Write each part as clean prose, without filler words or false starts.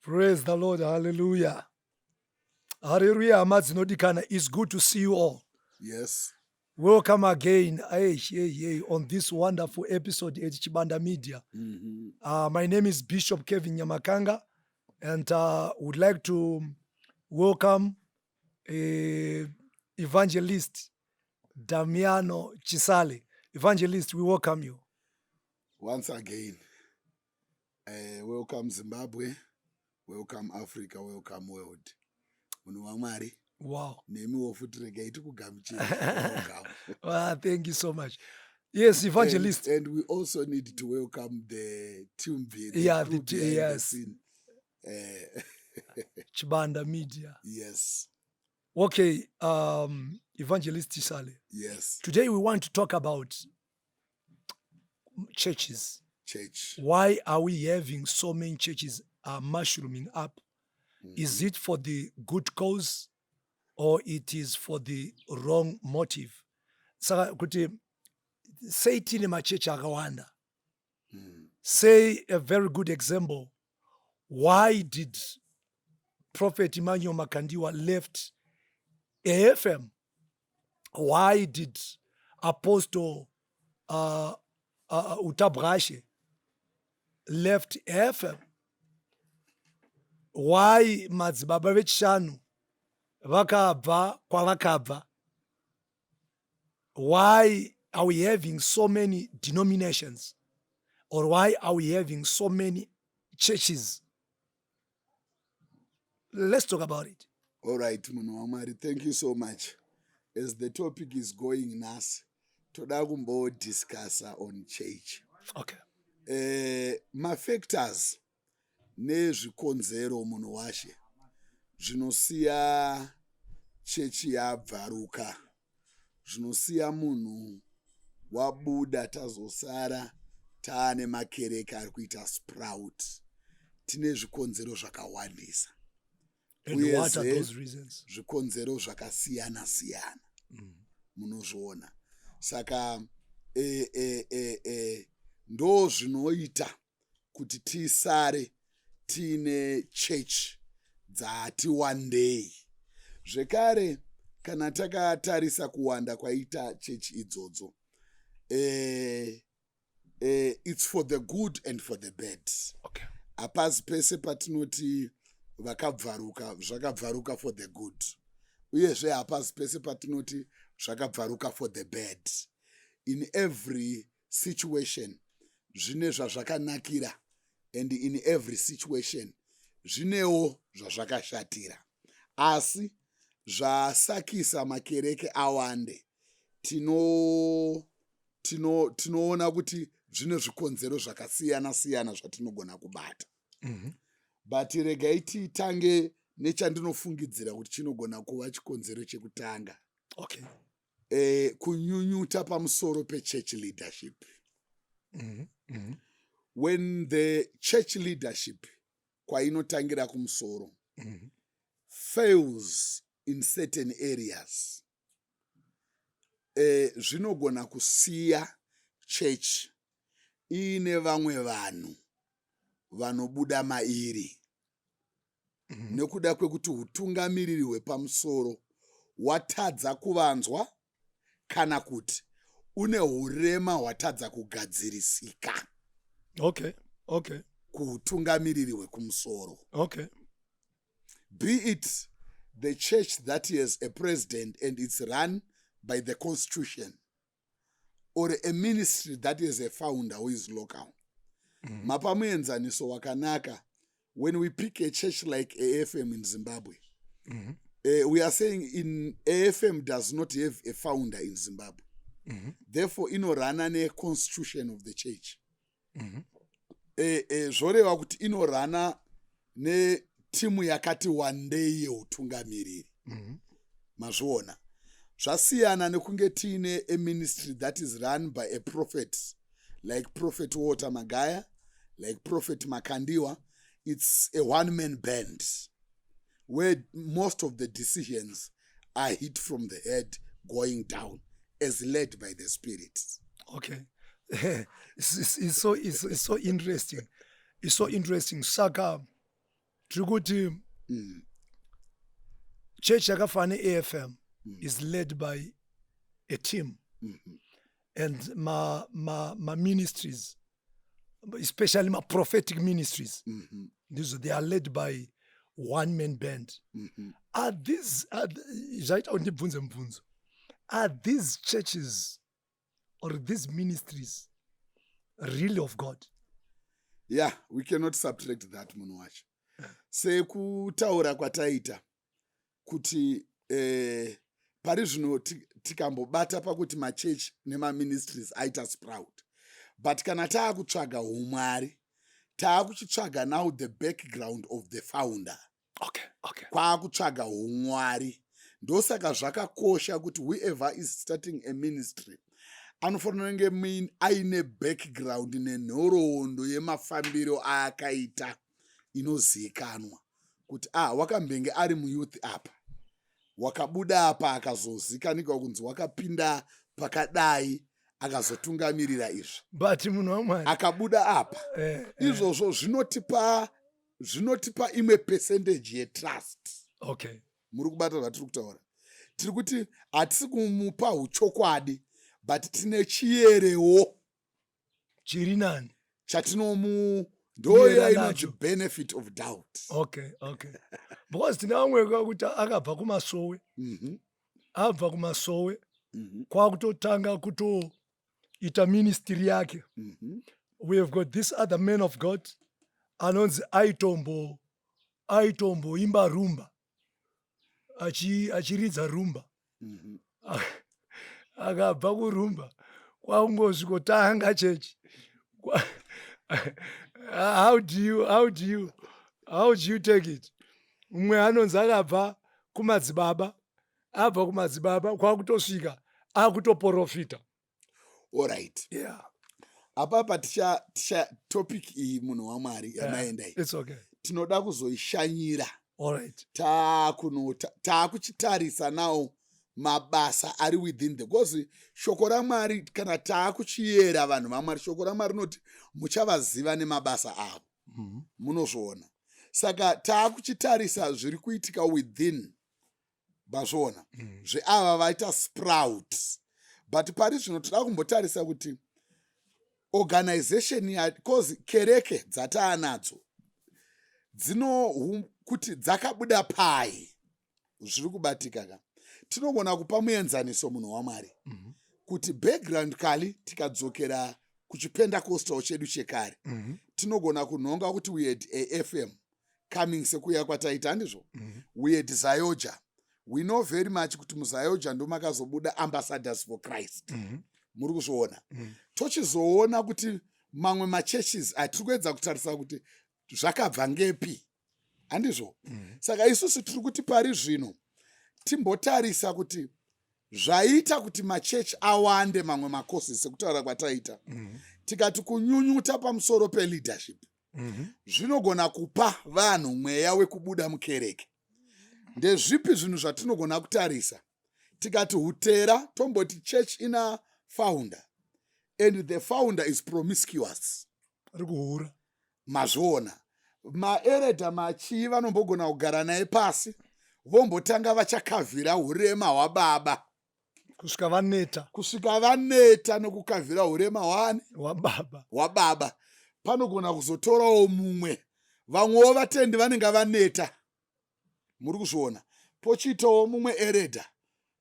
Praise the Lord. Hallelujah. Hallelujah. Hama dzinodikana. It's good to see you all. Yes. Welcome again, hey, hey, hey, on this wonderful episode at Chibanda Media. My name is Bishop Kevin Nyamakanga, and would like to welcome Evangelist Damiano Chisale. Evangelist, we welcome you. Once again, welcome Zimbabwe, welcome Africa, welcome world. Munhu waMwari. Nemiwo futi regai tikugamuchire. Welcome. Ah, thank you so much. Yes, Evangelist. And we also need to welcome the team, the crew behind the scene. Chibanda Media. Yes. Okay, Evangelist Chisale. Yes. Today we want to talk about churches. Church. Why are we having so many churches mushrooming up? Is it for the good cause or it is for the wrong motive? Saka kuti sei tine machechi akawanda? Say a very good example. Why did Prophet Emmanuel Makandiwa left AFM? Why did Apostle Utabrashe left AFM? Why madzibaba vechishanu vakabva kwavakabva? Why are we having so many denominations? Or why are we having so many churches? Let's talk about it. All right, munhu waMwari, thank you so much. As the topic is going nhasi, toda kumbodiscussa on church. Mafactors nezvikonzero, munhu washe, zvinosiya chechi yabvaruka, zvinosiya munhu wabuda, tazosara taane makereke ari kuita sprout, tine zvikonzero zvakawandisa. And what are Uyezve, those reasons? zvikonzero zvakasiyana siyana, munozviona. Saka ndo zvinoita kuti tisare tiine church dzati wandei. Zvekare, kana takatarisa kuwanda kwaita chechi idzodzo, it's for the good and for the bad. Hapasi pese patinoti vakabvaruka zvakabvaruka for the good, uyezve hapasi pese patinoti zvakabvaruka for the bad. In every situation zvine zvazvakanakira, and in every situation zvinewo zvazvakashatira. Asi zvasakisa makereke awande, tinoona tino, tino kuti zvine zvikonzero zvakasiyana siyana zvatinogona kubata. But regai titange nechandinofungidzira kuti chinogona kuva chikonzero chekutanga. Kunyunyuta pamusoro pechurch leadership. When the church leadership, kwainotangira kumusoro, fails in certain areas, zvinogona kusiya church iine vamwe vanhu vanobuda mairi nekuda kwekuti utungamiriri hwepamusoro watadza kuvanzwa kana kuti une urema hwatadza kugadzirisika kuutungamiriri hwekumusoro. Be it the church that has a president and it's run by the constitution, or a ministry that is a founder who is local. Mapa muenzaniso wakanaka. When we pick a church like AFM in Zimbabwe, we are saying in AFM does not have a founder in Zimbabwe. Therefore inorana neconstitution of the church. Zvoreva kuti inorana netimu yakati wandei yeutungamiriri. Mazviona, zvasiyana nekunge tiine a ministry that is run by a prophet like Prophet Walter Magaya, like Prophet Makandiwa. It's a one man band where most of the decisions are hit from the head going down, as led by the Spirit. Okay, it's so interesting. It's so interesting. Saka Tiri kuti church yakafanana neAFM is led by a team and ma ministries, especially ma prophetic ministries, ndizvo, they are led by one man band. Are these zvaita kuti ndibvunze mubvunzo: are these churches or these ministries really of God? Yeah, we cannot subtract that, munhu wacho. Sekutaura kwataita kuti pari zvino tikambobata pakuti machechi nemaministries aita sprout, but kana taakutsvaga umwari, taakuchitsvaga now the background of the founder. Kwaakutsvaga umwari. Ndosaka zvakakosha kuti whoever is starting a ministry anofanira kunge aine background nenhoroondo yemafambiro aakaita inozivikanwa kuti ah, wakambenge ari muyouth apa, wakabuda apa, akazozikanikwa kunzi wakapinda pakadai, akazotungamirira izvi. But munhu waMwari, akabuda apa. Izvozvo zvinotipa imwe percentage yetrust. Muri kubata zvatiri kutaura? Tiri kuti hatisi kumupa uchokwadi, but tine chiyerewo chiri nani. Chatinomu ndoya inonzi benefit of doubt. Okay, because tine vamwe kuti akabva kumasowe, abva kumasowe, kwakutotanga kutoita ministry yake. We have got this other man of God anonzi aitomboimba rumba, achiridza rumba. Akabva kurumba, kwakungosvikotanga chechi. How do you take it? Mumwe anonzi akabva kumadzibaba, abva kumadzibaba, kwakutosvika akutoprofita. Alright. Apapa ticha topic iyi, munhu waMwari, yamaenda iyi, It's okay. tinoda kuzoishanyira. All right. Taakuchitarisa nawo mabasa ari within the, because shoko raMwari, kana taakuchiyera vanhu vaMwari, shoko raMwari rinoti muchavaziva nemabasa avo. Munozviona? Saka taakuchitarisa zviri kuitika within, mazviona, zveava vaita sprout. But pari zvino toda kumbotarisa kuti organization ya, cause kereke dzataanadzo dzino kuti dzakabuda pai, zviri kubatika ka? Tinogona kupa muenzaniso, munhu waMwari, kuti background kali, tikadzokera kuchipentecostal chedu chekare, tinogona kunhonga kuti we had AFM coming sekuuya kwataita, handizvo? We had ZAOGA. We know very much kuti muZAOGA ndo makazobuda Ambassadors for Christ. Muri kuzviona? Tochizoona kuti mamwe machurches atiri kuedza kutarisa kuti zvakabva ngepi, handizvo? Saka isusu tiri kuti pari zvino timbotarisa kuti zvaita kuti machechi awande, mamwe makosi, sekutaura kwataita, tikati kunyunyuta pamusoro peleadership zvinogona kupa vanhu mweya wekubuda mukereke. Ndezvipi zvinhu zvatinogona kutarisa? Tikati hutera, tomboti church ina founder and the founder is promiscuous. Ari kuhura. Mazviona? Maelders, machii, vanombogona kugara naye pasi, vombotanga vachakavhira urema hwababa. Kusvika vaneta. Kusvika vaneta nokukavhira urema hwani? Hwababa. Hwababa. Panogona kuzotorawo mumwe, vamwewo vatendi vanenge vaneta. Muri kuzviona? Pochiitawo mumwe elder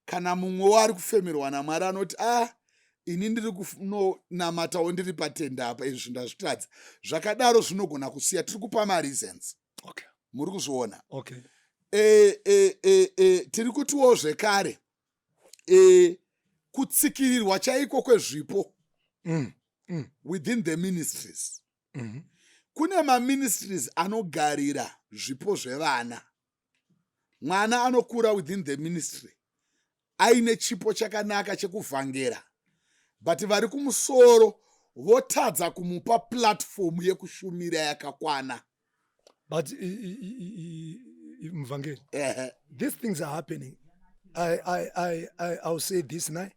kana mumwewo ari kufemerwa naMwari anoti, "A ah, ini ndiri kunonamatawo, ndiri patenda apa, izvi ndazvitadza." Zvakadaro zvinogona kusiya. Tiri kupa mareasons. Muri kuzviona? Okay. Tiri kutiwo zvekare kutsikirirwa chaiko kwezvipo within the ministries. Kune maministries anogarira zvipo zvevana. Mwana anokura within the ministry aine chipo chakanaka chekuvhangera, but vari kumusoro votadza kumupa platform yekushumira yakakwana. But muvhangeri, these things are happening. I'll say this now,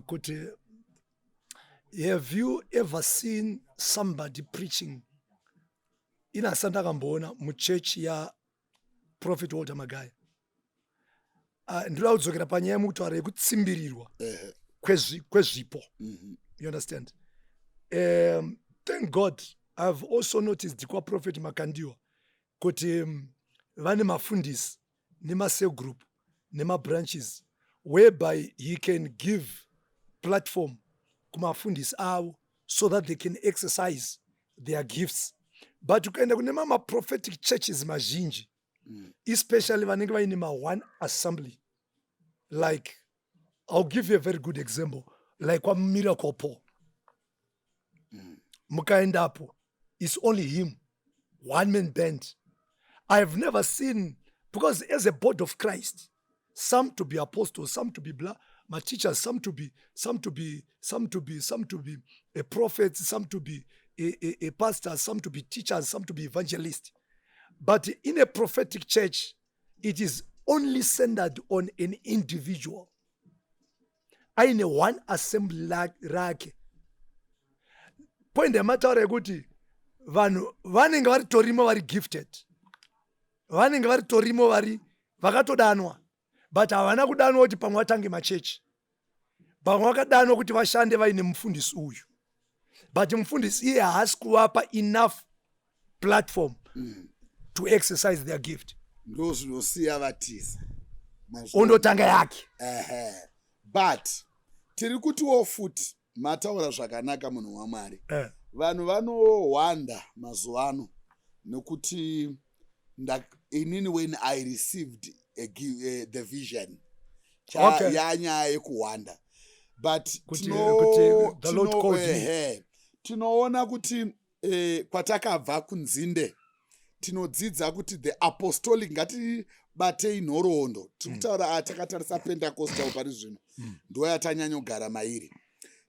kuti have you ever seen somebody preaching? Inasa ndakamboona muchechi yaProphet Walter Magaya. Ndoda kudzokera panyaya yemukutaura yekutsimbirirwa kwezvipo. You understand? Thank God, I've also noticed kwaProphet Makandiwa kuti vane mafundisi nemacell group nemabranches whereby he can give platform kumafundisi avo so that they can exercise their gifts. But ukaenda kune mamaprophetic churches mazhinji, especially vanenge vaine ma-one assembly, like I'll give you a very good example, like kwaMiracle Paul, mukaendapo it's only him, one man band. I've never seen, because as a body of Christ, some to be apostles, some to be blah my teachers, some to be a prophet, some to be a pastor, some to be teachers, some to be evangelists. But in a prophetic church, it is only centered on an individual aine one assembly rake. Point yamataura yekuti vanhu vanenge vari torimo vari gifted, vanenge vari torimo vari vakatodanwa, but havana kudanwa kuti pamwe vatange machechi. Pamwe vakadanwa kuti vashande vaine mufundisi uyu, but mufundisi iye haasi kuvapa enough platform to exercise their gift. Ndo zvinosiya vatiza. Ondotanga yake. Ehe, but tiri kutiwo futi mataura zvakanaka, munhu waMwari. Vanhu vanowanda mazuva ano nekuti inini when I received the vision, yanyaya yekuwanda, but Kuti the Lord called me. Ehe, tinoona kuti kwatakabva kunzinde tinodzidza kuti the apostolic, ngatibatei nhoroondo tiri kutaura, takatarisa Pentecostal pari zvino, ndo yatanyanyogara mairi.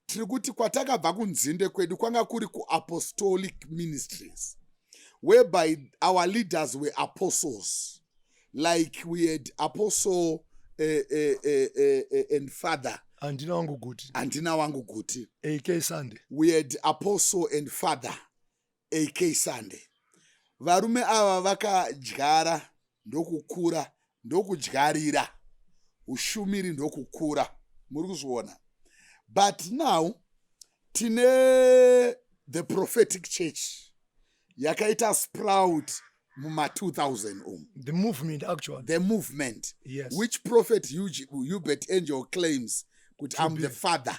Tiri kuti kwatakabva kunzinde kwedu kwanga kuri kuapostolic ministries, whereby our leaders were apostles, like we had Apostle and Father Handina wangu Guti. Handina wangu Guti. AK Sunday. We had Apostle and Father AK Sunday. Varume ava vakadyara ndokukura, ndokudyarira ushumiri ndokukura, muri kuzviona. But now tine the prophetic church yakaita sprout muma2000 umu. The movement, actually. The movement which Prophet Hubert Angel claims kuti "I'm the father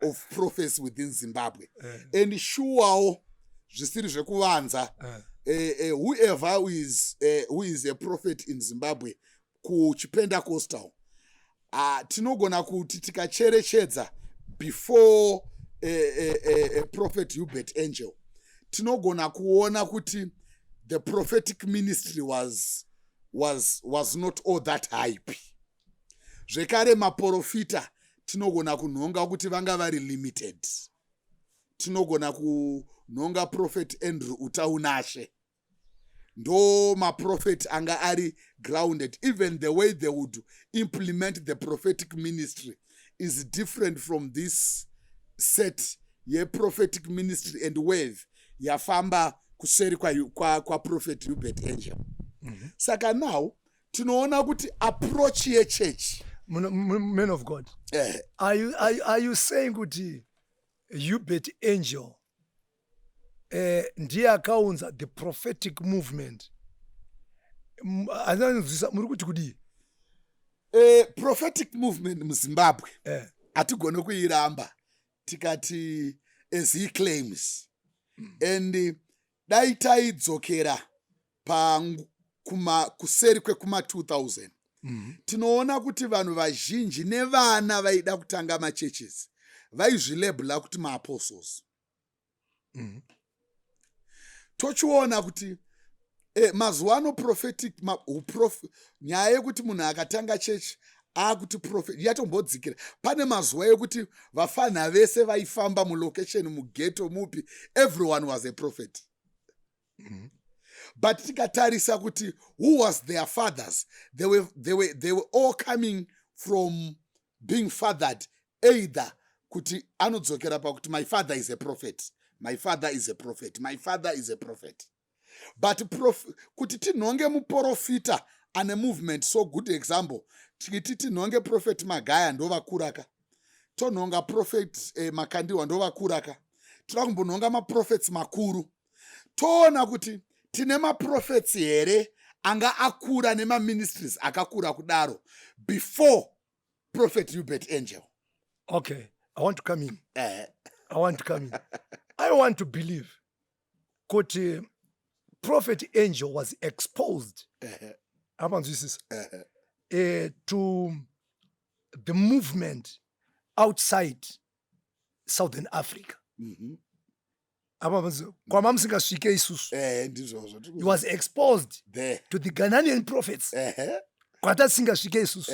of prophets within Zimbabwe." And shuwawo, zvisiri zvekuvanza, whoever who is a prophet in Zimbabwe kuchipentecostal, tinogona kuti tikacherechedza before Prophet Hubert Angel, tinogona kuona kuti the prophetic ministry was not all that hype. Zvekare maprofita tinogona kunhonga kuti vanga vari limited. Tinogona kunhonga Prophet Andrew Utaunashe, ndo maprofet anga ari grounded. Even the way they would implement the prophetic ministry is different from this set yeprophetic ministry and wave yafamba kuseri kwaProphet kwa Hubert Angel. Saka now tinoona kuti approach yechurch Man of God, are you saying kuti Hubert Angel ndiye akaunza the prophetic movement? Handinzwisisa, muri kuti kudii? Prophetic movement muZimbabwe hatigone kuiramba tikati as he claims. And dai taidzokera kuseri kwekuma 2000, tinoona kuti vanhu vazhinji nevana vaida kutanga machurches vaizvilabela kuti maapostles. Tochiona kuti mazuva ano prophetic nyaya yekuti munhu akatanga chechi akuti prophet yatombodzikira. Pane mazuva ekuti vafanha vese vaifamba mulocation, mughetto, mupi, everyone was a prophet. But tikatarisa kuti who was their fathers, they were all coming from being fathered either kuti anodzokera pakuti, "My father is a prophet, my father is a prophet, my father is a prophet." But kuti tinhonge muprofita ane movement, so good example, titi tinhonge Prophet Magaya, ndovakuraka. Tonhonga Prophet Makandiwa, ndovakuraka. Toda kumbonhonga maprophets makuru, toona kuti tine maprophets here anga akura nemaministries akakura kudaro before Prophet Uebert Angel. Okay, I want to come in. I want to come in. I want to believe kuti Prophet Angel was exposed, apanzwisisa, to the movement outside Southern Africa. Apa kwama musingasvike isusu. Ndizvozvo. He was exposed there to the Ghanaian prophets kwatasingasvike isusu.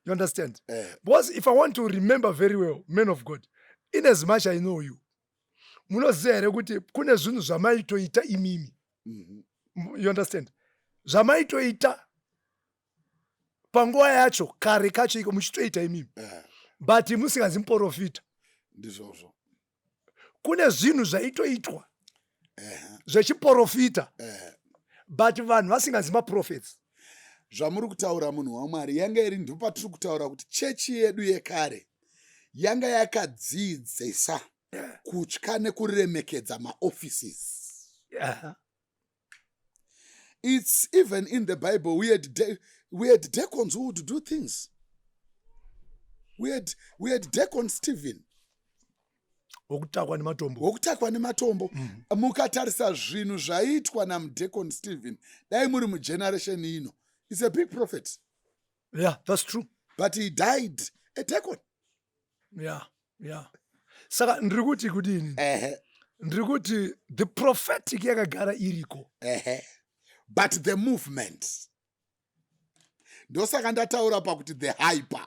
You understand? Because if I want to remember very well, man of God, in as much I know you, munoziva here kuti kune zvinhu zvamaitoita imimi? You understand? Zvamaitoita panguva yacho kare kacho iko muchitoita imimi, but musingazi muprofita. Ndizvozvo. Kune zvinhu zvaitoitwa zvechiprofita, but vanhu vasingazi maprophets. Zvamuri kutaura, munhu waMwari, yanga iri, ndopatiri kutaura kuti chechi yedu yekare yanga yakadzidzisa kutya nekuremekedza maoffices. It's even in the Bible. We had deacons who would do things. We had Deacon Stephen. Wokutakwa nematombo. Wokutakwa nematombo. Mukatarisa zvinhu zvaiitwa namudeacon Stephen, dai muri mugeneration ino, is a big prophet. Yeah, that's true. But he died a deacon. Yeah, saka ndiri kuti kudini? Ndiri kuti the prophetic yakagara iriko. Ehe, but the movement, ndosaka ndataura pakuti the hyper.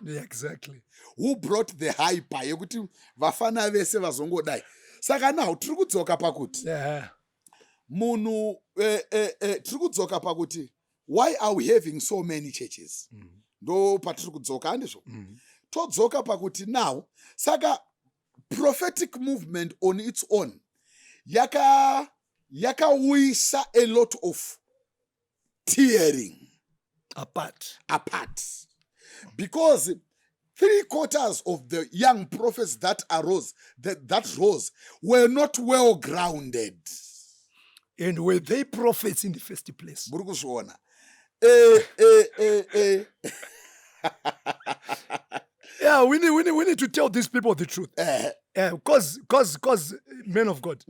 Who brought the hyper yekuti vafana vese vazongodai? Saka now tiri kudzoka pakuti munhu tiri kudzoka pakuti why are we having so many churches? Ndo patiri kudzoka, handizvo? Todzoka pakuti now, saka prophetic movement on its own yakauyisa a lot of tearing apart. Apart, because three quarters of the young prophets that rose were not well grounded. And were they prophets in the first place? Muri kuzviona? Yeah, we need to tell these people the truth, because men of God,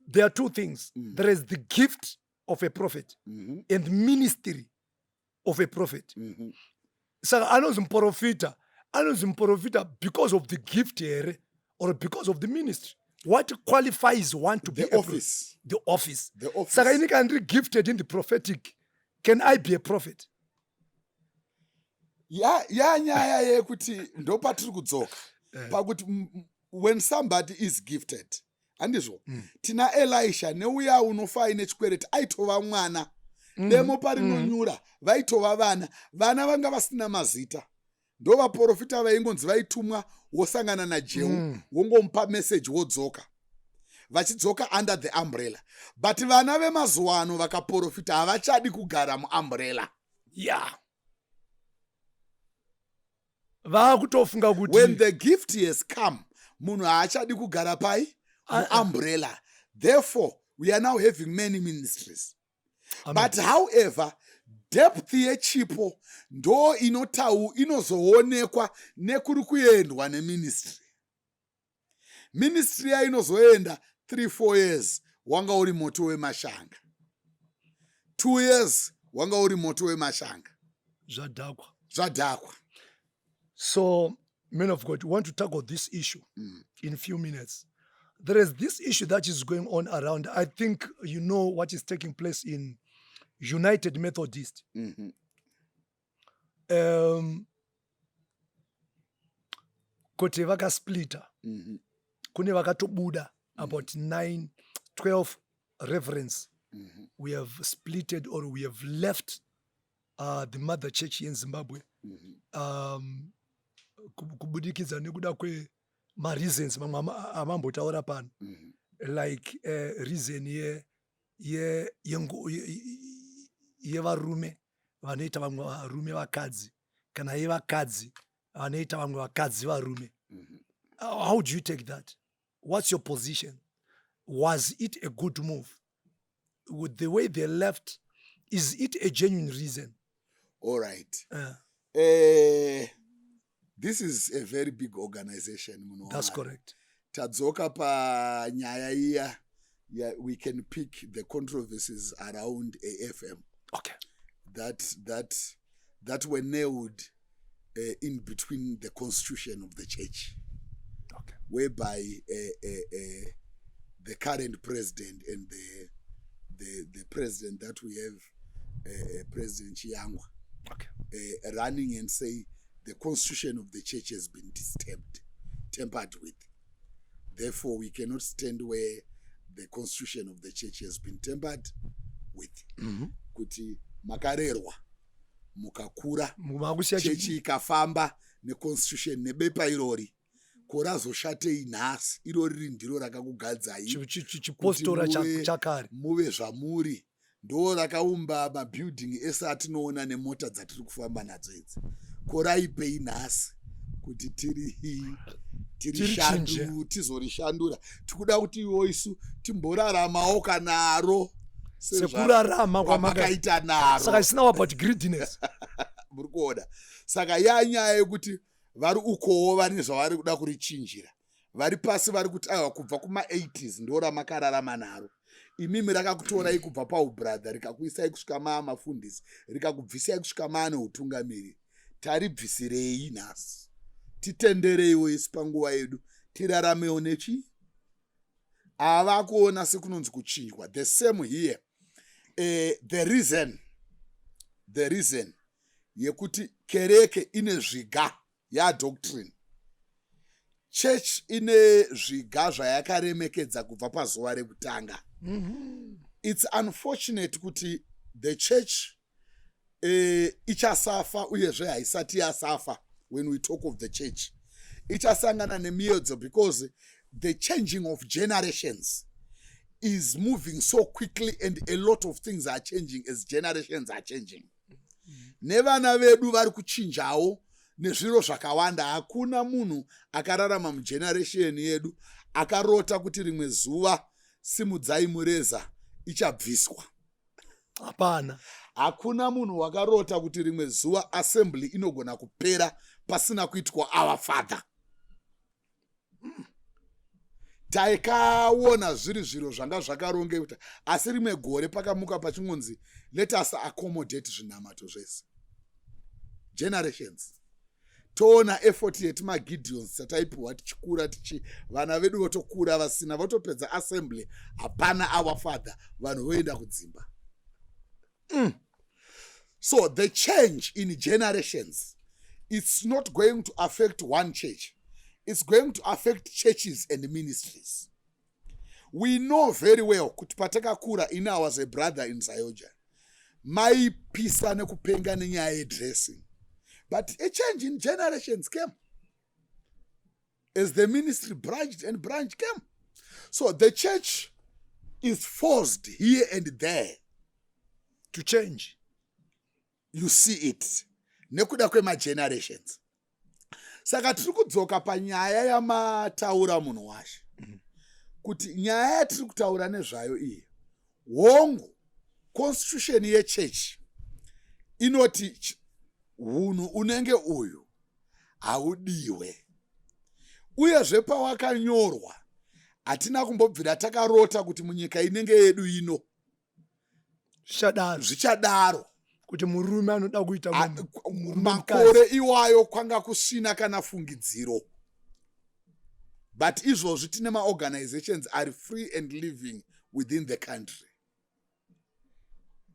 there are two things. There is the gift of a prophet and ministry of a prophet. Saka anonzi muprofita, anonzi muprofita because of the gift here or because of the ministry? What qualifies one to be The a office. The office. The office. Saka ini kana ndiri gifted in the prophetic, can I be a prophet? Ya nyaya yekuti ndopatiri kudzoka pakuti when somebody is gifted, handizvo? Tina Elisha neuya unofa aine chikwereti, aitova mwana. Demo parinonyura vaitova vana, vana vanga vasina mazita. Ndo vaprofita vaingonzi vaitumwa, wosangana naJehu, wongomupa meseji, wodzoka, vachidzoka under the umbrella. But vana vemazuva ano vakaprofita havachadi kugara muumbrella. Yeah, vaakutofunga kuti When the gift has come, munhu haachadi kugara pai? Muumbrella. Therefore we are now having many ministries. Amen. But however, depth yechipo ndo inotau inozoonekwa nekuri kuendwa neministry. Ministry yainozoenda 3 4 years, wanga uri moto wemashanga. 2 years, wanga uri moto wemashanga. Zvadhakwa. Zvadhakwa. So, men of God, we want to tackle this issue in few minutes. There is this issue that is going on around. I think you know what is taking place in United Methodist. Kuti vakasplita. Kune vakatobuda about 9, 12 reverends. We have splitted or we have left the mother church in Zimbabwe. Kubudikidza nekuda kwemareasons mamwe amambotaura pano, like reason ye Yevarume vanoita vamwe varume vakadzi, kana yevakadzi vanoita vamwe vakadzi varume. How do you take that? What's your position? Was it a good move with the way they left? Is it a genuine reason? All right. This is a very big organization, munhu That's waMwari. correct. Tadzoka panyaya iya, yeah, we can pick the controversies around AFM that were nailed in between the constitution of the church, whereby the current president and the president that we have, President Chiyangwa, running and say the constitution of the church has been disturbed, tampered with. Therefore, we cannot stand where the constitution of the church has been tampered with. Kuti makarerwa, mukakura, Makusiya chechi ikafamba neconstitution nebepa irori, ko razoshatei nhasi? Irori riri ndiro rakakugadzai chipostora kuti chakare. Muve zvamuri. Ndo rakaumba mabuilding ese atinoona nemota dzatiri kufamba nadzo idzi. Ko raipei nhasi kuti tiri Tirichinje. tizorishandura? Tikuda kuti iwo isu timboraramawo kanaro Sekurarama kwamakaita naro. Saka isina about greediness. Muri kuona? Saka yanyaya yekuti vari ukowo vane zvavari kuda kurichinjira, vari pasi vari kuti aiwa, kubva kuma80s ndo ramakararama naro imimi, rakakutorai kubva paubrother, rikakuisai kusvika maa mafundisi, rikakubvisai kusvika maa neutungamiri. Taribvisirei nhasi? Titendereiwo isi panguva yedu tiraramewo nechi ava kuona sekunonzi kuchinjwa. The same here. The reason yekuti kereke ine zviga yadoctrine, church ine zviga zvayakaremekedza kubva pazuva rekutanga. It's unfortunate kuti the church ichasafa, uyezve haisati yasafa. When we talk of the church, ichasangana nemiedzo because the changing of generations is moving so quickly and a lot of things are changing as generations are changing. Nevana vedu vari kuchinjawo nezviro zvakawanda. Hakuna munhu akararama mugeneration yedu akarota kuti rimwe zuva simudzai mureza ichabviswa. Hapana. Hakuna munhu wakarota kuti rimwe zuva assembly inogona kupera pasina kuitwa Our Father. Taikaona zviri zviro zvanga zvakarongeka, asi rimwe gore pakamuka pachingonzi, "Let us accommodate zvinamato zvese." Generations, toona effort yetimagideons tataipiwa tichikura, tichi vana vedu votokura vasina, votopedza assembly, hapana Our Father, vanhu voenda kudzimba. So the change in generations, it's not going to affect one church, it's going to affect churches and ministries. We know very well kuti patakakura, ini I was a brother in ZAOGA, maipisa nekupenga nenyaya yedressing, but a change in generations came as the ministry branched and branch came. So the church is forced here and there to change. You see it nekuda kwemagenerations. Saka tiri kudzoka panyaya yamataura, munhu washe, kuti nyaya yatiri kutaura nezvayo iyi, hongu, constitution yechechi inoti hunhu unenge uyu haudiwe, uyezve pawakanyorwa hatina kumbobvira takarota kuti munyika inenge yedu ino zvichadaro. Zvichadaro. Kuti murume anoda kuita murume Makore iwayo kwanga kusina kana fungidziro, but izvozvi tine maorganizations ari free and living within the country.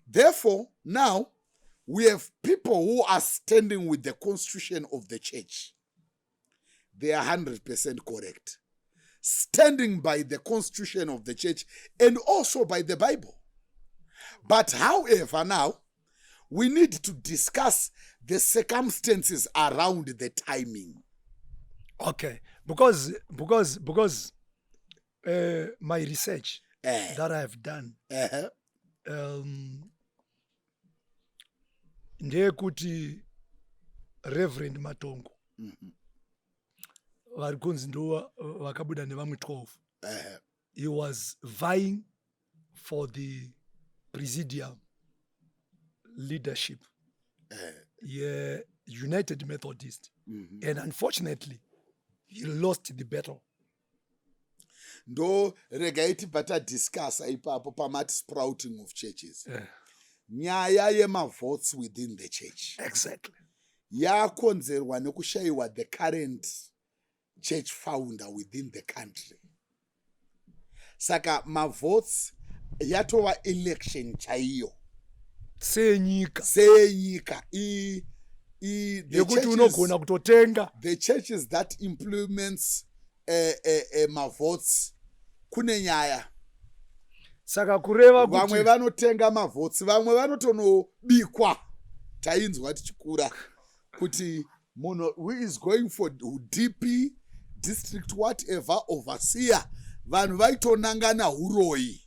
Therefore, now we have people who are standing with the constitution of the church. They are 100% correct, standing by the constitution of the church and also by the Bible. But however, now we need to discuss the circumstances around the timing. Okay, because my research That I have done ndeyekuti Reverend Matongo vari kunzi ndo vakabuda nevamwe 12. He was vying for the presidium leadership ye-United Methodist and unfortunately he lost the battle. Ndo regai tibva tadiscussa ipapo pamati sprouting of churches, nyaya yemavotes within the church yakonzerwa nekushayiwa the current church founder within the country. Saka mavotes yatova election chaiyo. Senyika. Senyika. Yekuti unogona kutotenga. The churches that implements mavotes, kune nyaya. Saka kureva vamwe kuti vanotenga mavotes, vamwe vanotonobikwa. Tainzwa tichikura kuti munhu who is going for DP, district whatever overseer, vanhu vaitonangana uroyi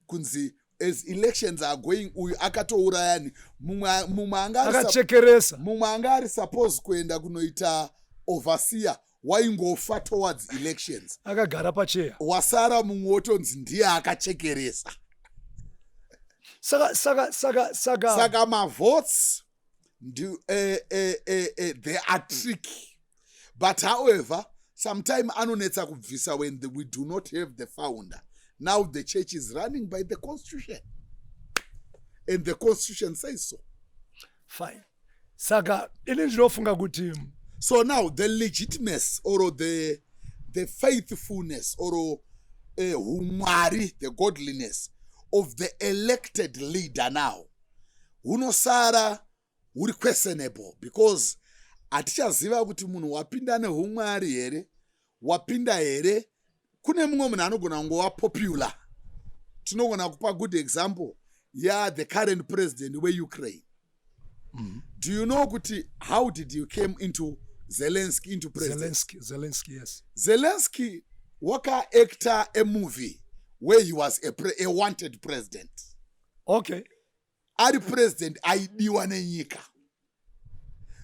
kunzi as elections are going, uyu akatourayani mumwe anga ari akachekeresa. Mumwe anga ari suppose kuenda kunoita overseer waingofa towards elections. Akagara pacheya. Wasara mumwe wotonzi ndiye akachekeresa. Saka Saka mavotes they are tricky, but however sometime anonetsa kubvisa when we do not have the founder. Now the church is running by the constitution and the constitution says so. Fine. Saka ini ndinofunga kuti So now the legitimacy or the faithfulness or humwari, the godliness of the elected leader now hunosara huri questionable because hatichaziva kuti munhu wapinda neumwari here, wapinda here. Kune mumwe munhu anogona kungova popular. Tinogona kupa good example ya the current president weUkraine. Do you know kuti how did you came into Zelensky into president? Zelensky, Zelensky, yes. Zelensky wakaacta a movie where he was a wanted president. Ari president aidiwa nenyika,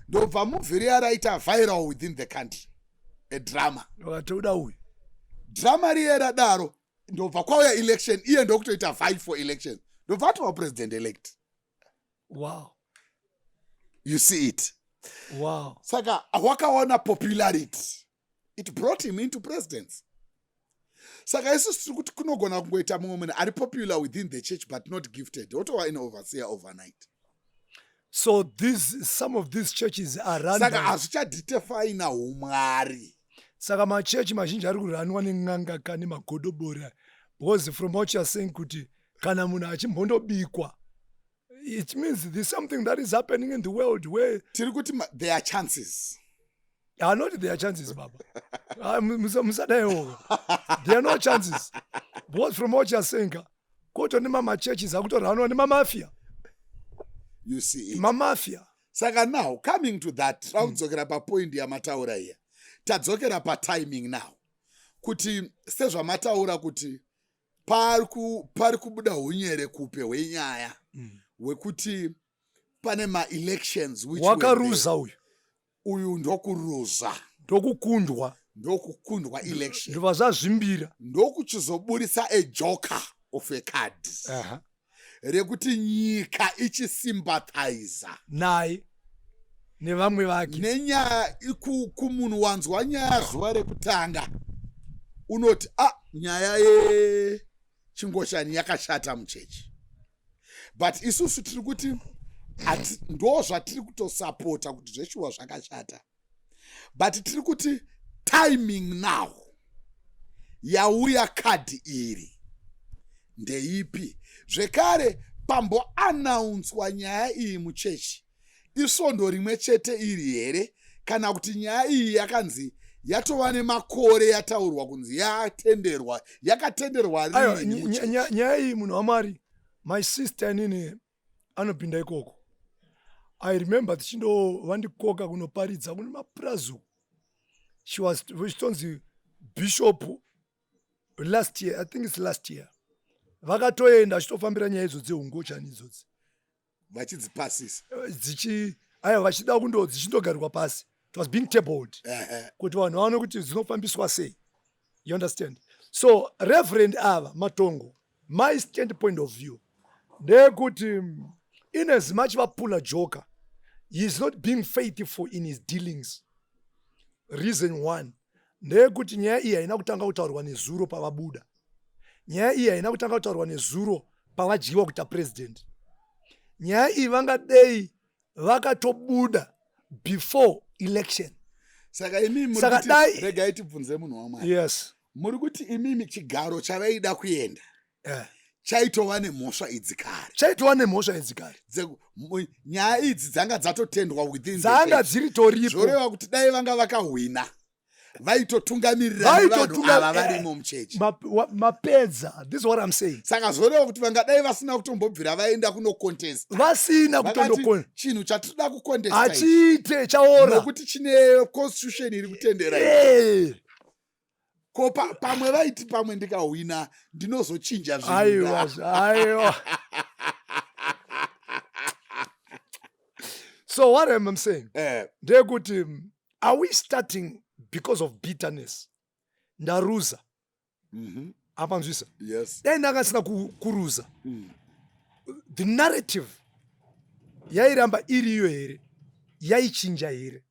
ndobva movie riya raita viral within the country, a drama. Vakatoda uyu. Drama riye radaro, ndobva kwauya election, iye ndokutoita vie for election, ndobva atova president elect. You see it? Wow. Saka wakaona popularity, it brought him into presidency. Saka isusu tiri kuti kunogona kungoita mumwe munhu ari popular within the church but not gifted, wotova in overseer overnight. So these some of these churches are run Saka hazvichadefina umwari. Saka machechi mazhinji ari kuranwa nen'anga kane magodobori, because from what you are saying kuti kana munhu achimbondobikwa, it means there's something that is happening in the world where Tiri kuti there are chances. Are not their chances, baba. Ah, musadaiwo, there are no chances, because from what you are saying ka, koto nemamachurches akutoranwa nemamafia. You see it? Mamafia. Saka now coming to that, takudzokera papoint yamataura iya, tadzokera patiming now, kuti sezvamataura kuti pari kubuda unyere kupe hwenyaya hwekuti pane maelections which were there. Wakaruza uyu. Uyu ndokuruza. Ndokukundwa. Ndokukundwa election. Ndobva zvazvimbira. Ndokuchizoburisa a joker of a card rekuti nyika ichisympathiza naye nevamwe vake. Nenyaya kumunhu wanzwa nyaya zuva rekutanga unoti, a nyaya yechingoshani yakashata muchechi, but isusu tiri kuti ndo zvatiri kutosapota kuti zveshuwa zvakashata, but tiri kuti timing now yauya kadhi iri ndeipi? Zvekare pamboannounswa nyaya iyi muchechi isvondo rimwe chete iri here, kana kuti nyaya iyi yakanzi yatova nemakore yataurwa kunzi yatenderwa, yakatenderwa Aiwa, rini muchechi? Nyaya iyi, munhu waMwari, my sister inini anopinda ikoko. I remember tichindo vandikoka kunoparidza kune mapurazi. She was chitonzi bishop last year, I think it's last year. Vakatoenda vachitofambira nyaya idzo dzehungochani idzodzi. Vachidzipasisa. Dzichi aiwa, vachida kundo dzichindogarirwa pasi. It was being tabled kuti vanhu vaone kuti dzinofambiswa sei, you understand? So Reverend ava Matongo, my stand point of view ndeyekuti in as much vapula joker, he is not being faithful in his dealings. Reason one ndeyekuti nyaya iyi haina kutanga kutaurwa nezuro pavabuda. Nyaya iyi haina kutanga kutaurwa nezuro pavadyiwa kuita president. Nyaya iyi vangadei vakatobuda before election. Saka imimi Saka regai tibvunze munhu waMwari. Yes. Muri kuti imimi chigaro chavaida kuenda chaitova nemhosva idzi kare? Chaitova nemhosva idzi kare. Nyaya idzi dzanga dzatotendwa within the Dzanga church. dziritoripo. Zvoreva kuti dai vanga vakahwina, vaitotungamirira nevanhu ava varimo muchechi. Mapedza, this is what I'm saying. Saka zvoreva kuti vangadai vasina kutombobvira vaenda kunocontesta. Vasina Vakati, kutondokona. Chinhu chatinoda kucontesta ichi, Hachiite, chaora. Nokuti chine constitution iri kutendera ichi. Ko pamwe vaiti pamwe ndikahwina ndinozochinja zvinhu. Aiwa, aiwa. So what am I saying ndeyekuti are we starting because of bitterness? Ndaruza. Apanzwisa? Yes. Dai ndakasina kuruza, the narrative yairamba iriyo here? Yaichinja here?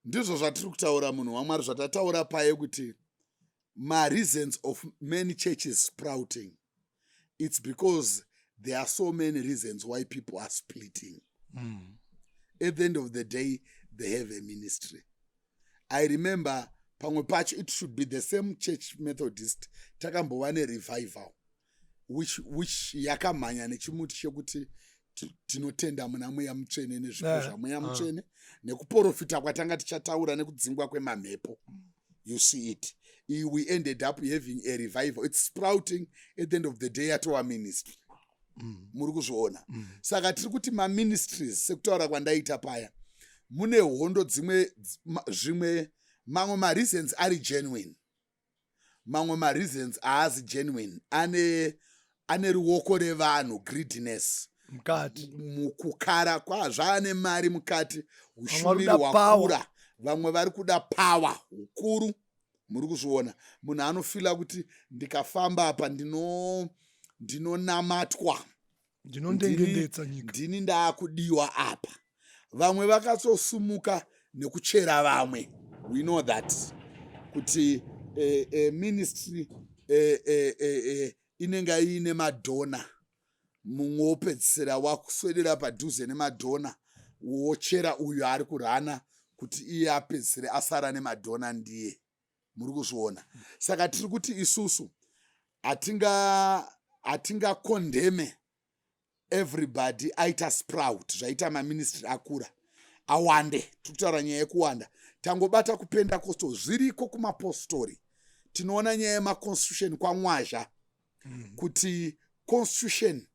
Ndizvo zvatiri kutaura, munhu waMwari, zvatataura paye kuti mareasons of many churches sprouting, it's because there are so many reasons why people are splitting. At the end of the day, they have a ministry. I remember pamwe pacho it should be the same church, Methodist, takambova nerevival which yakamhanya nechimuti chekuti tinotenda muna Mweya Mutsvene nezvipo zvaMweya Mutsvene nekuprofita kwatanga tichataura nekudzingwa kwemamhepo. You see it, we ended up having a revival. It's sprouting. At the end of the day yatova ministry. Muri kuzviona? Saka tiri kuti maministries, sekutaura kwandaita paya, mune hondo dzimwe, zvimwe mamwe mareasons ari genuine, mamwe mareasons haazi genuine, ane ruoko revanhu, greediness mukati. Mukukara kwazvaane mari mukati, ushumiri Vamwe vari kuda hwakura, vamwe vari kuda power hukuru. Muri kuzviona, munhu anofeela kuti ndikafamba apa ndinonamatwa. Ndinondengendetsa nyika. Ndini ndaakudiwa apa. Vamwe vakatosumuka nekuchera vamwe. We know that kuti ministry inenge iine madonor, mumwe wopedzisira wakuswedera padhuze nemadonor, wochera uyo ari kurana kuti iye apedzisire asara nemadonor ndiye. Muri kuzviona? Saka tiri kuti isusu hatingacondemne everybody aita sprout, zvaita maministry akura awande. Tiri kutaura nyaya yekuwanda, tangobata kuPentecostal, zviriko kumapostori. Tinoona nyaya yemaconstitution kwaMwazha, kuti constitution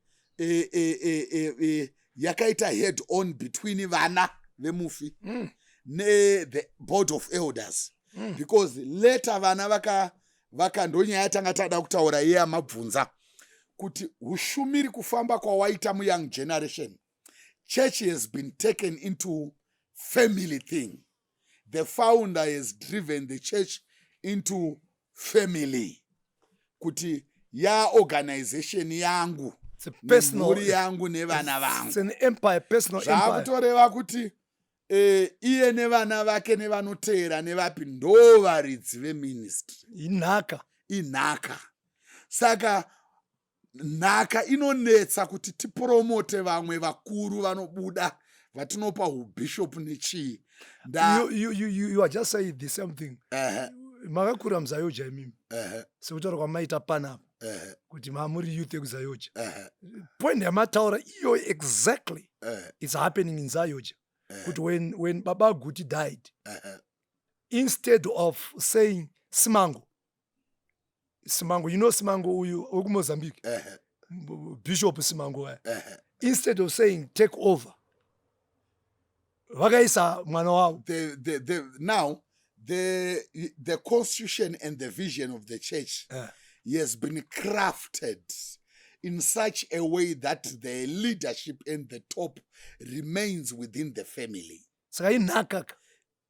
yakaita head on between vana vemufi nethe board of elders, because later vana vaka vaka ndonyaya tanga tada kutaura iye amabvunza kuti ushumiri kufamba kwawaita muyoung generation, church has been taken into family thing. The founder has driven the church into family, kuti yaorganization yangu, nemhuri yangu nevana vangu. Zvakutoreva kuti iye nevana vake nevanoteera nevapi ndo varidzi veministry. Inhaka. Inhaka. Saka nhaka inonetsa kuti tipromote vamwe vakuru vanobuda vatinopa ubhishopu nechii. You are just saying the same thing. Makakura muZAOGA imimi, sekutaura kwamaita panapa kuti mamuri youth yekuZAOGA. Point yamataura iyo exactly, it's happening in ZAOGA, kuti when Baba Guti died, instead of saying Simango, Simango, you know Simango uyu wekuMozambique, Bishop Simango aya, instead of saying take over, vakaisa mwana wavo. Now the constitution and the vision of the church has been crafted. in such a way that the leadership and the top remains within the family. Saka inhaka ka.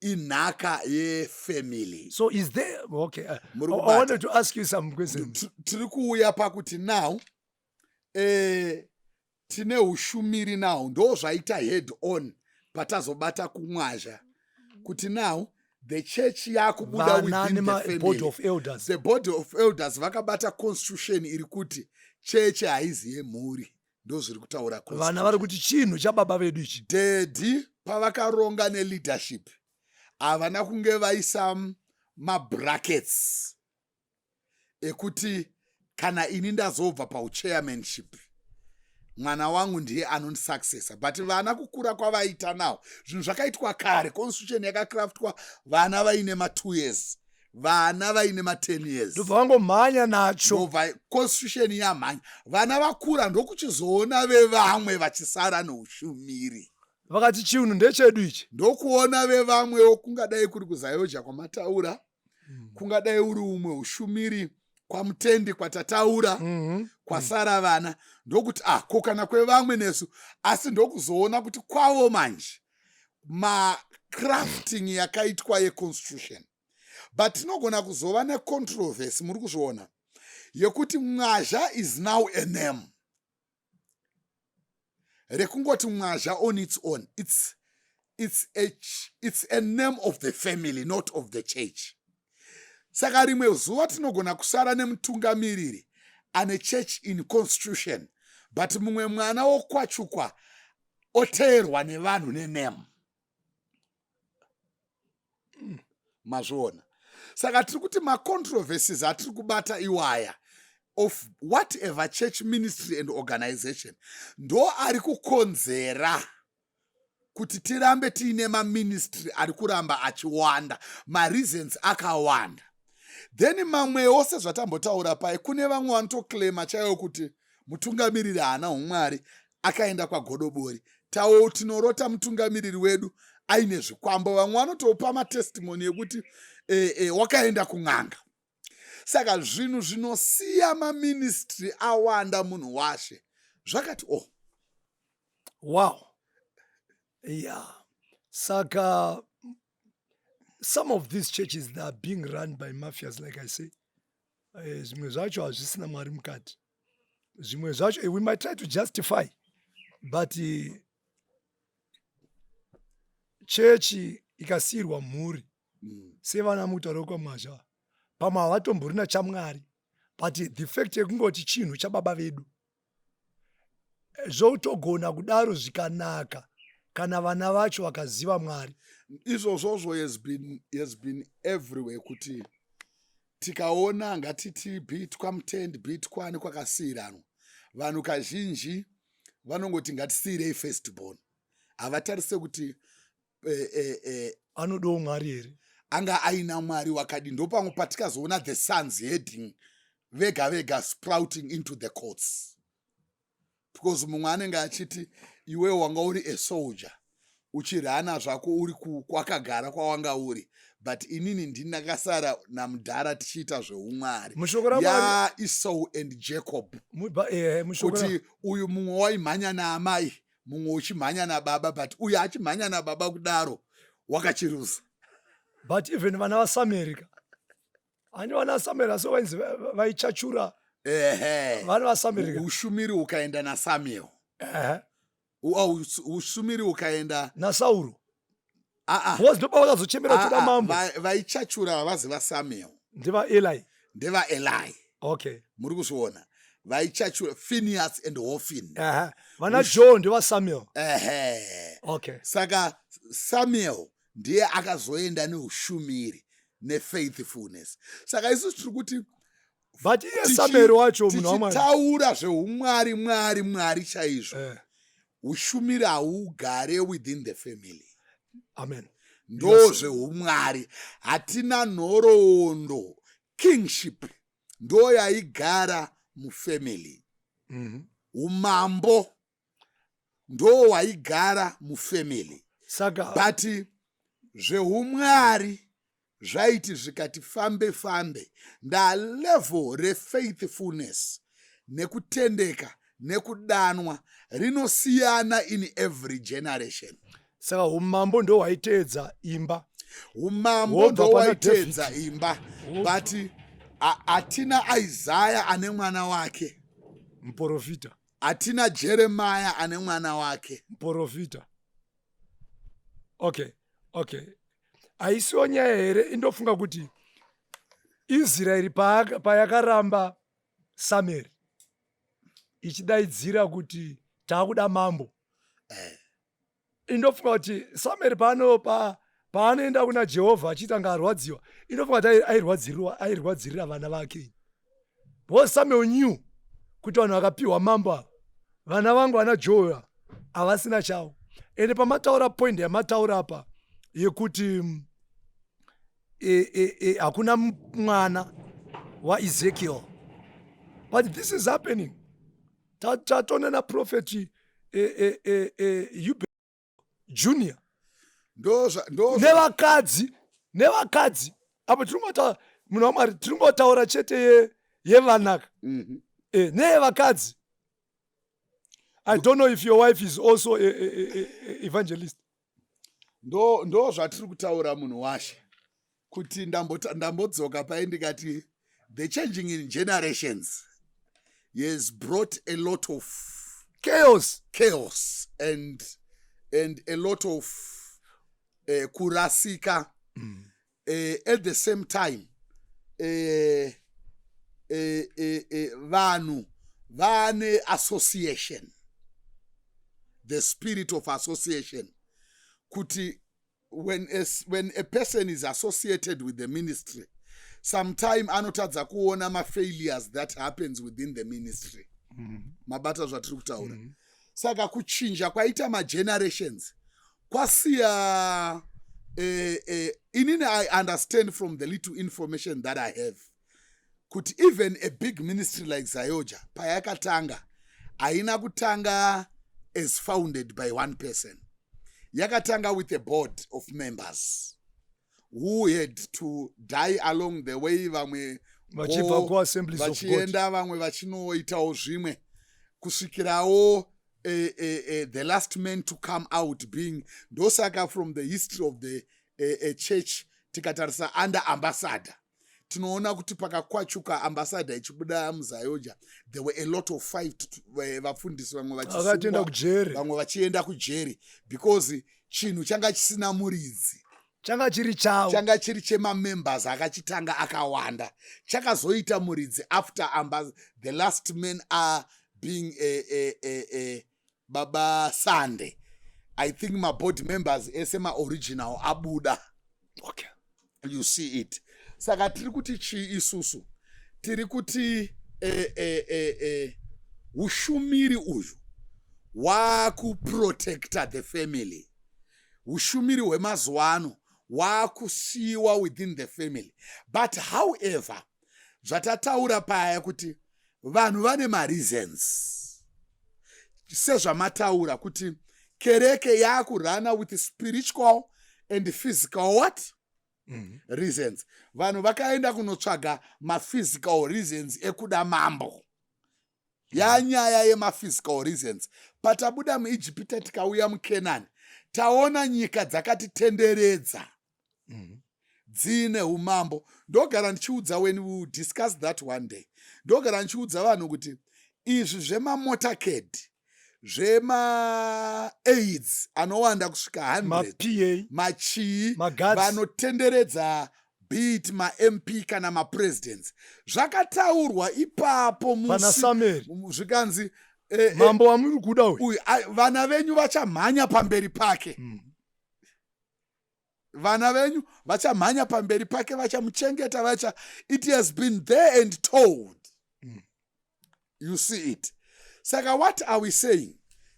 Inhaka yefamily. So is there, okay, Muri I kubata. wanted to ask you some questions. Tiri kuuya pakuti now tine ushumiri now, ndo zvaita head on patazobata kumwazha kuti now the church yakubuda Vana within the nema board family. of elders. The board of elders vakabata constitution iri kuti chechi haizi yemhuri, ndo zviri kutaura. Vana vari kuti chinhu chababa vedu ichi. Daddy pavakaronga neleadership, havana kunge vaisa mabrackets ekuti kana ini ndazobva pauchairmanship, mwana wangu ndiye anondisuccessor. But vana kukura kwavaita nawo, zvinhu zvakaitwa kare, constitution yakacraftwa vana vaine ma2 years, vana vaine ma10 years. Ndobva vangomhanya nacho. Ndobva constitution yamhanya, vana vakura, ndokuchizoona vevamwe vachisara neushumiri. Vakati chinhu ndechedu ichi. Ndokuona vevamwewo, kungadai kuri kuZAOGA kwamataura, kungadai uri umwe ushumiri kwamutendi kwatataura, kwasara vana, ndokuti ah, ko kana kwevamwe nesu. Asi ndokuzoona kuti kwavo manje macrafting yakaitwa yeconstitution. But tinogona kuzova necontroversy, muri kuzviona, yekuti Mwazha is now a name rekungoti Mwazha on its own, it's a name of the family, not of the church. Saka rimwe zuva tinogona kusara nemutungamiriri ane church in constitution, but mumwe mwana wokwachukwa oteerwa nevanhu nename. Mazviona? Saka tiri kuti macontroversies atiri kubata iwaya of whatever church, ministry and organization ndo ari kukonzera kuti tirambe tiine maministry ari kuramba achiwanda, mareasons akawanda. Then mamwewo, sezvatambotaura pai, kune vamwe vanotoclaima chaivo kuti mutungamiriri haana umwari, akaenda kwagodobori. Tawo tinorota mutungamiriri wedu aine zvikwambo. Vamwe vanotopa matestimony ekuti wakaenda kun'anga. Saka zvinhu zvinosiya maministry awanda, munhu washe, zvakati oh. Wow, yeah. Saka some of these churches, they are being run by mafias, like I say. Zvimwe zvacho hazvisina Mwari mukati. Zvimwe zvacho we might try to justify, but chechi ikasiyirwa mhuri, sevana mutauro kwamwazha, pamwe havatomborina chaMwari, but the fact yekungoti chinhu chababa vedu, zvotogona kudaro zvikanaka kana vana vacho vakaziva Mwari. Izvozvozvo has been everywhere, kuti tikaona ngatiti be it kwamutendi, be it kwani kwakasiyiranwa, vanhu kazhinji vanongoti ngatisiyirei first born, havatarise kuti Anodawo Mwari here? Anga aina Mwari wakadi. Ndopamwe patikazoona the sons heading vega vega, sprouting into the courts, because mumwe anenge achiti iwe wanga uri a soldier uchirana zvako uri kwakagara kwawanga uri, but inini ndini ndakasara namudhara tichiita zveumwari. Mushoko raMwari. YaEsau and Jacob. Mushoko Kuti uyu mumwe waimhanya naamai, mumwe uchimhanya nababa, but uyu achimhanya nababa kudaro wakachiruza. But even vana vaSamueri ka, hani vana vaSamueri asi vainzi vaichachura. Vana vaSamueri ka. Ushumiri hukaenda naSamuel. Ushumiri hukaenda naSauro. Ah, ah. Because ndopa vakazochemera Ah, toda ah, mambo. Vaichachura havazi vaSamuel. NdevaEli. NdevaEli. Okay. Muri kuzviona, vaichachura Phineas and Hophni. Ehe, vana Joe ndevaSamuel. Ehe. Okay. Saka Samuel ndiye akazoenda neushumiri nefaithfulness. Saka isusu tiri kuti But iye Samueri wacho munhu waMwari. Tichitaura zveumwari, Mwari, Mwari chaizvo, ushumiri haugare within the family. Amen. Ndo zveumwari. Hatina nhoroondo. Kingship ndo yaigara mufamily. Umambo ndo waigara mufamily. Saka But zveumwari zvaiti zvikati fambe fambe, ndalevel refaithfulness. Nekutendeka nekudanwa rinosiyana in every generation. Saka umambo ndo hwaiteedza imba. Umambo Wobva ndo pana waiteedza imba, but hatina Isaya ane mwana wake. Muprofita. Hatina Jeremaya ane mwana wake. Muprofita. Okay, haisiwo nyaya here? Indofunga kuti Israeri payakaramba Samueri ichidaidzira kuti taakuda mambo, indofunga kuti Samueri paano paanoenda kuna Jehovha achiita nga arwadziwa, indofunga kuti airwadzirira vana vake, because Samuel knew kuti vanhu vakapiwa mambo ava, vana vangu vana Joel havasina chavo. Ende pamataura point yamataura apa yekuti hakuna mwana waEzekiel, but this is happening. Tatona naProphet Ube Junior nevakadzi apo. Tiri munhu waMwari, tiri ngotaura chete yevanaka neyevakadzi. I don't know if your wife is also a evangelist. Ndo zvatiri kutaura, munhu washe, kuti ndambodzoka pai ndikati the changing in generations has brought a lot of chaos. Chaos and a lot of kurasika. At the same time, vanhu vane association, the spirit of association, kuti when a person is associated with the ministry, sometime anotadza kuona mafailures that happens within the ministry. Mabata zvatiri kutaura? Saka kuchinja kwaita magenerations kwasiya inini I understand from the little information that I have kuti even a big ministry like ZAOGA, payakatanga haina kutanga as founded by one person. Yakatanga with a board of members who had to die along the way, vamwe vachibva kuAssemblies of God, vachienda, vamwe vachinoitawo zvimwe, kusvikirawo the last man to come out being. Ndosaka from the history of the church, tikatarisa under ambassador, tinoona kuti pakakwachuka ambassador ichibuda muZAOGA, there were a lot of fight, vafundisi vamwe vachisungwa, kujeri, vamwe vachienda kujeri, because chinhu changa chisina muridzi. Changa chiri chavo. Changa chiri chemamembers akachitanga akawanda. Chakazoita muridzi after the last man are being a Baba Sunday. I think maboard members ese maoriginal abuda. You see it? Saka tiri kuti chii isusu? Tiri kuti ushumiri uyu waakuprotecta the family. Ushumiri hwemazuva ano waakusiyiwa within the family. But however, zvatataura paya kuti vanhu vane mareasons, sezvamataura kuti kereke yaakurana with spiritual and physical what reasons. Vanhu vakaenda kunotsvaga maphysical reasons ekuda mambo, yanyaya yemaphysical reasons. Patabuda muIjipita tikauya muKenani, taona nyika dzakatitenderedza dziine umambo. Ndogara ndichiudza, when we discuss that one day, ndogara ndichiudza vanhu kuti izvi zvemamotorcade, zvemaaids anowanda kusvika 100, mapa, machii, maguards, vanotenderedza, be it maMP kana mapresidents, zvakataurwa ipapo pana Samueri, zvikanzi mambo wamuri kuda uyu, uyu, vana venyu vachamhanya pamberi pake. Vana venyu vachamhanya pamberi pake, vachamuchengeta, vacha it has been there and told. You see it? Saka what are we saying?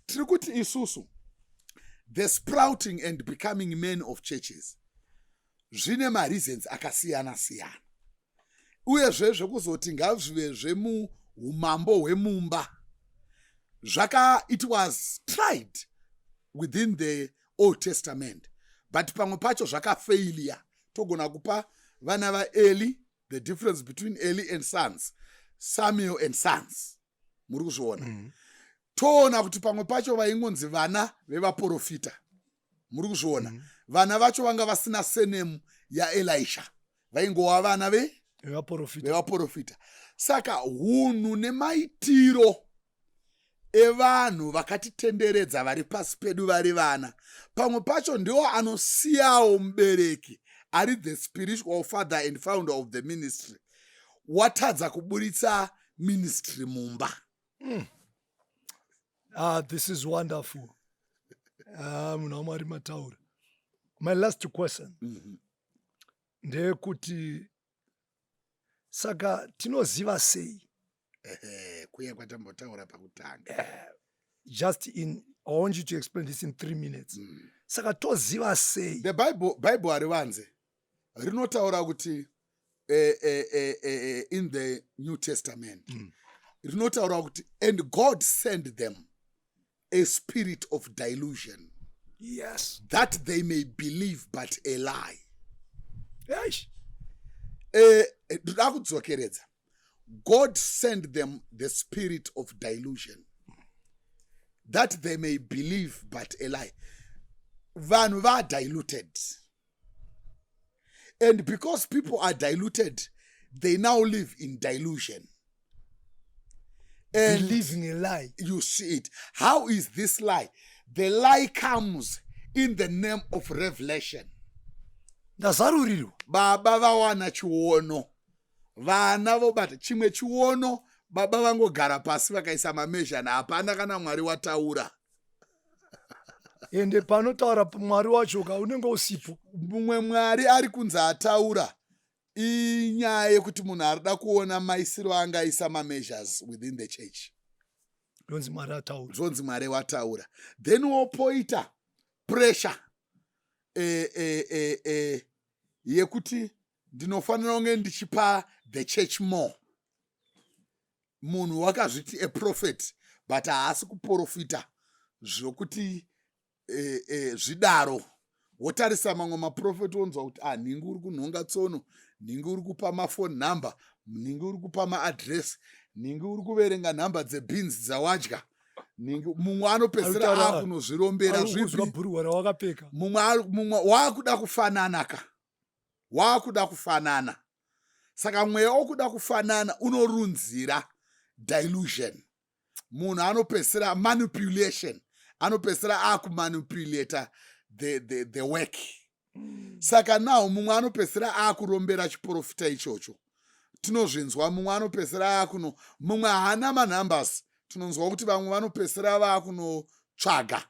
Tiri kuti isusu the sprouting and becoming men of churches zvine mareasons akasiyana siyana. Uyezve zvekuzoti ngazvive zvemuumambo hwemumba, zvaka it was tried within the Old Testament, but pamwe pacho zvakafailia. Togona kupa vana vaEli, the difference between Eli and sons, Samuel and sons. Muri kuzviona? Toona kuti pamwe pacho vaingonzi vana vevaprofita. Muri kuzviona? Vana vacho vanga vasina surname yaElisha, vaingova vana vevaprofita. Vevaprofita. Saka hunhu nemaitiro evanhu vakatitenderedza, vari pasi pedu, vari vana, pamwe pacho ndiwo anosiyawo mubereki ari the spiritual father and founder of the ministry watadza kuburitsa ministry mumba. Ah, this is wonderful. Ah, munhu waMwari, mataura. My last question ndeyekuti saka tinoziva sei? Ehe, kuya kwatambotaura pakutanga. Just in, I want you to explain this in 3 minutes. Saka toziva sei? The Bible harivanze, rinotaura kuti in the New Testament rinotaura kuti, "And God sent them a spirit of delusion that they may believe but a lie." Eish. Ndoda kudzokeredza. God sent them the spirit of delusion that they may believe but a lie. Vanhu vadiluted, and because people are diluted, they now live in delusion and believing a lie. You see it? How is this lie? The lie comes in the name of revelation. Ndazarurirwa. Baba vawana chiono, vana vobata chimwe chiono. Baba vangogara pasi vakaisa mameasures, hapana kana Mwari wataura. Ende panotaura Mwari wacho ka, unenge usipo. Mumwe Mwari ari kunzi ataura inyaya yekuti munhu arida kuona maisiro angaisa mameasures within the church. Ndonzi Mwari ataura. Zvonzi Mwari wataura, then wopoita pressure yekuti ndinofanira kunge ndichipa the church more. Munhu wakazviti a prophet, but haasi kuprofita zvokuti zvidaro. Wotarisa mamwe maprofeti, wonzwa kuti, ah, nhingi uri kunhonga tsono, nhingi uri kupa maphone number, nhingi uri kupa maaddress, nhingi uri kuverenga nhamba dzebeans dzawadya, nhingi. Mumwe anopedzisira akunozvirombera. Ari kuzwa zvipi? Bhurugwa rawakapfeka. Mumwe waakuda kufanana ka, waakuda kufanana. Saka mweya wokuda kufanana unorunzira delusion. Munhu anopedzisira manipulation, anopedzisira akumanipulata the work. Saka now mumwe anopedzisira akurombera chiprofita ichocho, tinozvinzwa. Mumwe anopedzisira akuno, mumwe haana manumbers. Tinonzwa kuti vamwe vanopedzisira vaakunotsvaga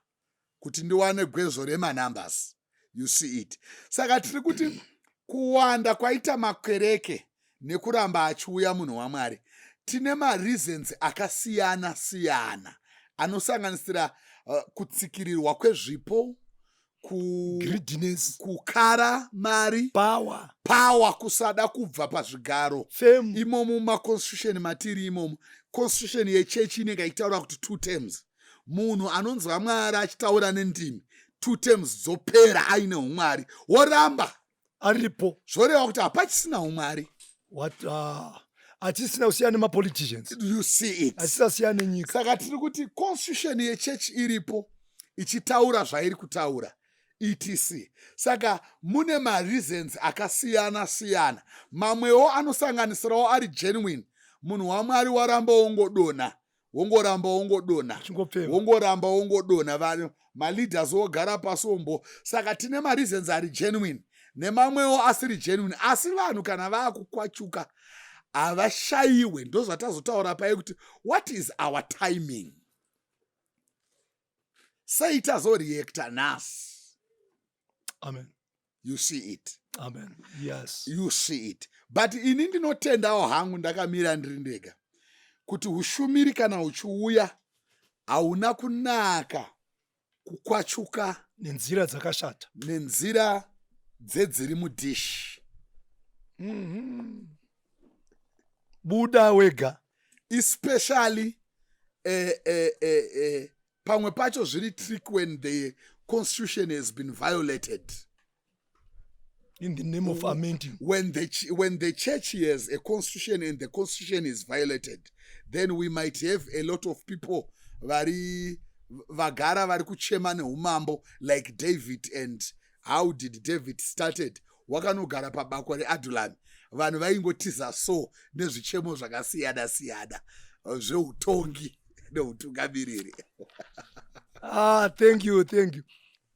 kuti ndiwane gwezo remanumbers. You see it? Saka tiri kuti kuwanda kwaita makereke nekuramba achiuya, munhu waMwari, tine mareasons akasiyana siyana anosanganisira kutsikirirwa kwezvipo, Greediness. Kukara mari. Power. Power, kusada kubva pazvigaro. Fame. Imomo mumaconstitution matiri imomo, constitution yechechi inenge ichitaura kuti two terms. Munhu anonzwa Mwari achitaura nendimi, two terms dzopera aine umwari, woramba. Aripo. Zvoreva kuti hapachisina umwari. What, hatisina kusiyana nemapoliticians. You see it? Hatisina siyana nenyika. Saka tiri kuti constitution yechechi iripo ichitaura zvairi kutaura, etc. Saka mune mareasons akasiyana siyana. Mamwewo anosanganisirawo ari genuine. Munhu waMwari waramba wongodonha, wongoramba wongodonha. Chingopfeva. Wongoramba wongodonha. Vanhu maleaders wogara pasi wombo. Saka tine mareasons ari genuine nemamwewo asiri genuine. Asi vanhu kana vaakukwachuka havashayiwe. Ndozvatazotaura pai kuti what is our timing? Sei tazoreacta nhasi? Amen. You see it? Amen, yes. You see it? But ini ndinotendawo hangu, ndakamira ndiri ndega, kuti ushumiri kana huchiuya hauna kunaka kukwachuka nenzira dzakashata. Nenzira dzedziri mudhishi. Buda wega. Especially pamwe pacho zviri trick when the constitution has been violated. In the name of amending. When the church has a constitution and the constitution is violated, then we might have a lot of people vari vagara vari kuchema neumambo, like David. And how did David started? Wakanogara pabako reAdulami, vanhu vaingotiza so nezvichemo zvakasiyana siyana zveutongi neutungamiriri. Ah, thank you, thank you.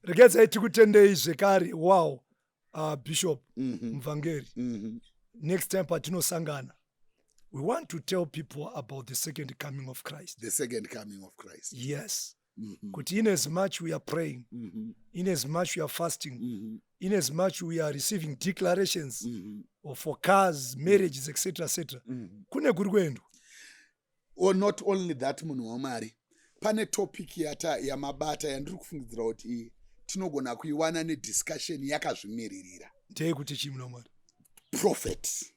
Regedzai tikutendei zvekare. Wow, Bishop Muvhangeri, next time patinosangana, we want to tell people about the second coming of Christ. The second coming of Christ. Yes, kuti in as much we are praying, in as much we are fasting, in as much we are receiving declarations or for cars, marriages, etc, etc, kune kuri kuendwa. Or not only that, munhu waMwari, pane topic yata yamabata yandiri kufungidzira kuti tinogona kuiwana nediscussion yakazvimiririra. Ndeyekuti chii, munhu waMwari? Prophet.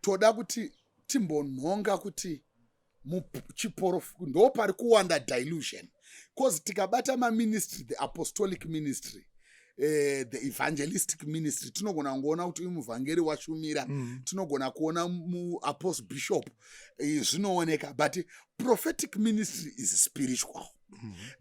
Toda kuti timbonhonga kuti ndo pari kuwanda dilution, because tikabata maministry, the apostolic ministry, the evangelistic ministry, tinogona kungoona kuti uyu muvhangeri washumira. Tinogona kuona muapostle, bishop, zvinooneka, but prophetic ministry is spiritual.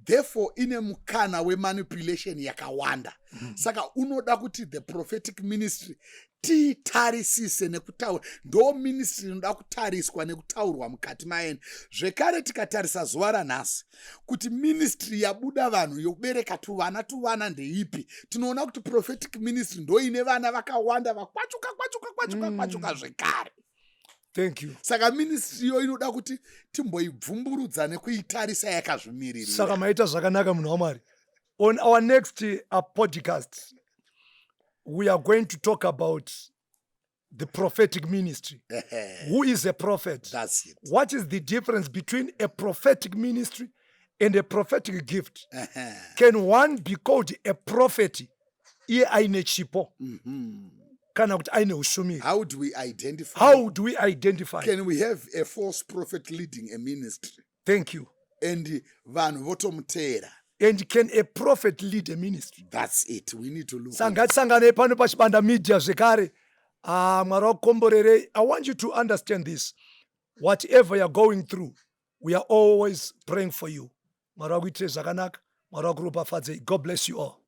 Therefore ine mukana wemanipulation yakawanda. Saka unoda kuti the prophetic ministry tiitarisise nekutaura. Ndo ministry inoda kutariswa nekutaurwa mukati maene. Zvekare tikatarisa zuva ranhasi kuti ministry yabuda vanhu yokubereka tuvana tuvana ndeipi, tinoona kuti prophetic ministry ndo ine vana vakawanda vakwachuka kwachuka kwachuka kwachuka zvekare. Thank you. Saka ministry iyo inoda kuti timboibvumburudza nekuitarisa yakazvimiririra. Saka maita zvakanaka, munhu waMwari. On our next podcast, we are going to talk about the prophetic ministry. Who is a prophet? That's it. What is the difference between a prophetic ministry and a prophetic gift? Can one be called a prophet iye aine chipo kana kuti aine ushumiri? How do we identify? How do we identify? Can we have a false prophet leading a ministry? Thank you. And vanhu votomuteera. And can a prophet lead a ministry? That's it. We need to look. Saka ngatisanganei pano paChibanda Media zvekare. Ah, Mwari wakukomborerei. I want you to understand this: whatever you're going through, we are always praying for you. Mwari wakuitire zvakanaka, Mwari wakuropafadzei. God bless you all.